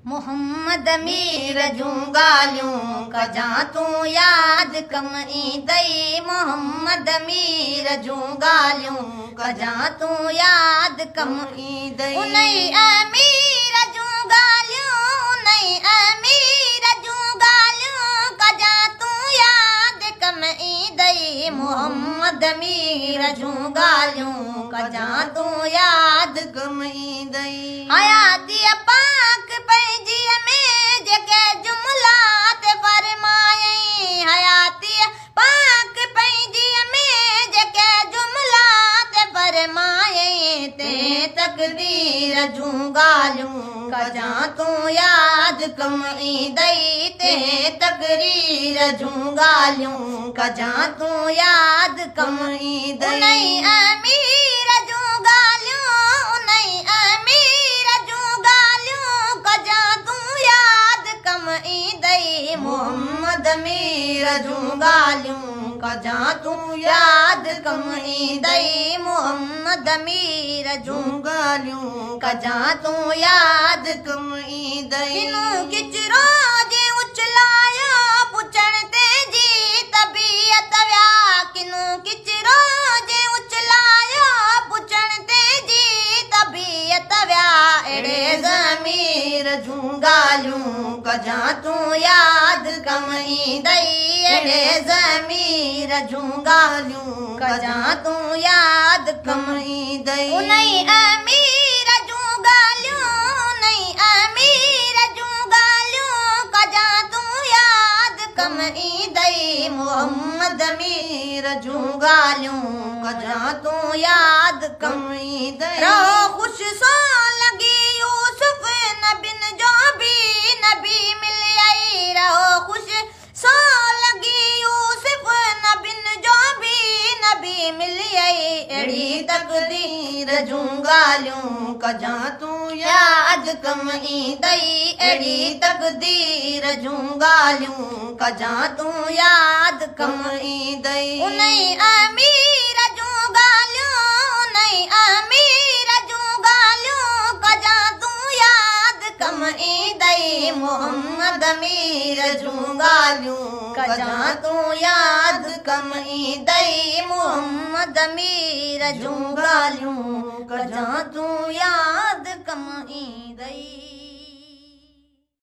मोहम्मद मीर जूं ॻाल्हियूं कजां तूं यादि कम ईंदई। मोहम्मद मीर जूं ॻाल्हियूं कजां तूं यादि कम ईंदई। उन अमीर जूं ॻाल्हियूं, उन अमीर जूं ॻाल्हियूं कजां तूं यादि कम ईंदई। मोहम्मद मीर जूं ॻाल्हियूं कजां तूं यादि कम ईंदई। हयाती पाक पंहिंजीअ में जेके जुमला ते फरमायई। हयाती पाक पंहिंजीअ में जेके जुमला ते फरमायई। ते तकदीर जूं ॻाल्हियूं कजां तूं यादि कम ईंदई। ते तकरीर जूं ॻाल्हियूं कजां तूं यादि कम ईंदई। उन अमीर जूं ॻाल्हियूं, उन अमीर जूं ॻाल्हियूं कजां तूं यादि कम ईंदई। मोहम्मद मीर जूं ॻाल्हियूं कजां तूं यादि कम ईंदई। मोहम्मद मीर जूं ॻाल्हियूं कजां तूं यादि कम ईंदई। किनू किचरो जे उछलायो पुछण ते जी तबीयत विया। किनू किचरो जे उछलायो पुछण ते जी तबीयत विया। अहिड़े ज़मीर जूं ॻाल्हियूं कजां तूं यादि कम ईंदई। अहिड़े ज़मीर जूं ॻाल्हियूं कजां तूं यादि कम ईंदई। उन अमीर जूं ॻाल्हियूं, उन अमीर जूं ॻाल्हियूं कजां तूं यादि कम ईंदई। मोहम्मद मीर जूं ॻाल्हियूं कजां तूं यादि कम ईंदई। रहो ख़ुशि सो लॻी यूसुफ नबिन जो बि नबी मिलियई। रहो ख़ुशि सो लॻी यूसुफ नबिन जो बि नबी मिलियई। अहिड़ी तकदीर जूं ॻाल्हियूं कजां तूं यादि कम ईंदई। अहिड़ी तकदीर जूं ॻाल्हियूं कजां तूं यादि कम ईंदई। उन अमीर जूं ॻाल्हियूं, उन अमीर जूं ॻाल्हियूं कजां तूं यादि कम ईंदई। मोहम्मद मीर जूं ॻाल्हियूं कजां तूं यादि कम ईंदई। मोहम्मद मीर जूं ॻाल्हियूं कजां तूं यादि कम ईंदई।